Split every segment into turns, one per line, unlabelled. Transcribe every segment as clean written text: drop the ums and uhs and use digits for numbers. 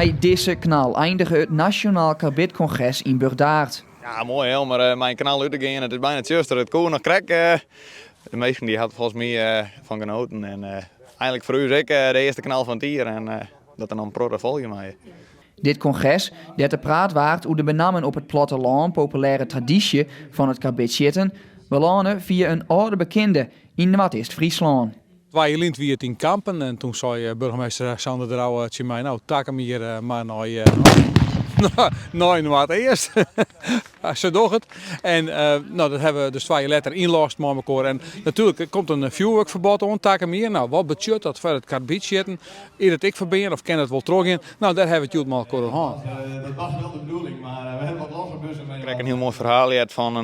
Mei dizze knal eindige it Nasjonaal Karbidkongres yn Burdaard.
Ja, moai hè, om der mei in knal út te gean. It is byna tsjuster, it koe noch krekt. De minsken dy hawwe folgens my fan genoten. En einlik foar ús ek de earste knal fan it jier en dat der noch in protte folgje meie.
Dit kongres, dêr't der praat waard oer de benammen op it plattelân populêre tradysje fan it karbidsjitten, belâne fia in âlde bekinde yn Noardeast-Fryslân.
Twa jier lyn wie it yn Kampen en toen sei burgemeester Sander de Rouwe tsjin my, no takom jier mar nei nei Noardeast. Se docht it. En no, dat hawwe we dus twa jier letter ynlost mei mekoar. En natuerlik, der komt in fjoerwurkferbod oan takom jier. No, wat betsjut dat foar it karbidsjitten? Is it ek ferbean of kin it wol trochgean? No, dêr hawwe we it hjoed mei elkoar oer hân.
Dat was wel de bedoeling, maar we hebben wat losse bussen mee. Krekt in hiel moai ferhaal heard fan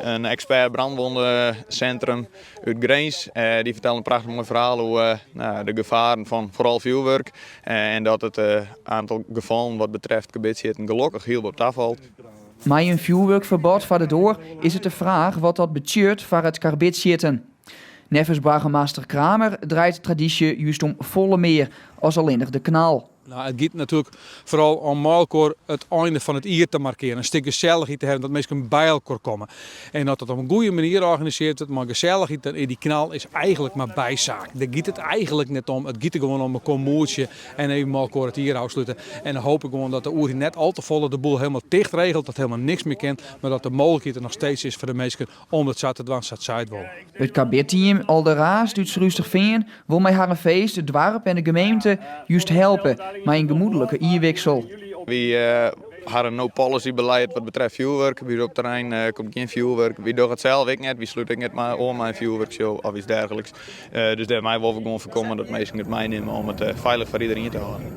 in ekspert brandwondencentrum út Grins. Dy fertelde in prachtich moai ferhaal oer de gefaren fan foaral fjoerwurk. En dat it aantal gefallen wat betreft karbidsjitten gelokkich hiel wat tafalt.
Mei in fjoerwurkferbod foar de doar is it de fraach wat dat betsjut foar it karbidsjitten. Neffens boargemaster Kramer draait tradysje just om folle mear as allinnich de knal.
No, it giet natuerlik foaral om mei elkoar it einde fan it jier te markearen, in stik gesellichheid te hawwen, dat minsken by elkoar komme. En as dat op in goede manier organisearre wurdt, mei gesellichheid, dan is dy knal is eigentlik mar bysaak. Dêr giet it eigentlik net om. It giet der gewoan om elkoar moetsje en even mei elkoar it jier ôfslute. En dan hoop ik gewoan dat de oerheid net al te folle de boel helemaal ticht regelt, dat helemaal niks mear kin, mar dat de mooglikheid der noch steeds is foar de minsken om it sa te dwaan sa't sy it wolle.
It karbidteam Alde Raast út Surhústerfean wol mei harren feest it doarp en de gemeente just helpe mei in gemoedlike jierwiksel.
Wy hawwe in no-policy beleid wat betreft fjoerwurk. By ús op terrein komt gjin fjoerwurk. Wy dogge it sels ek net. Wy slute ek net oan mei in fjoerwurkshow of iets dergelijks. Dus dêrmei wolle we gewoan foarkomme dat minsken it meinimme om it feilich foar iderien te hâlden.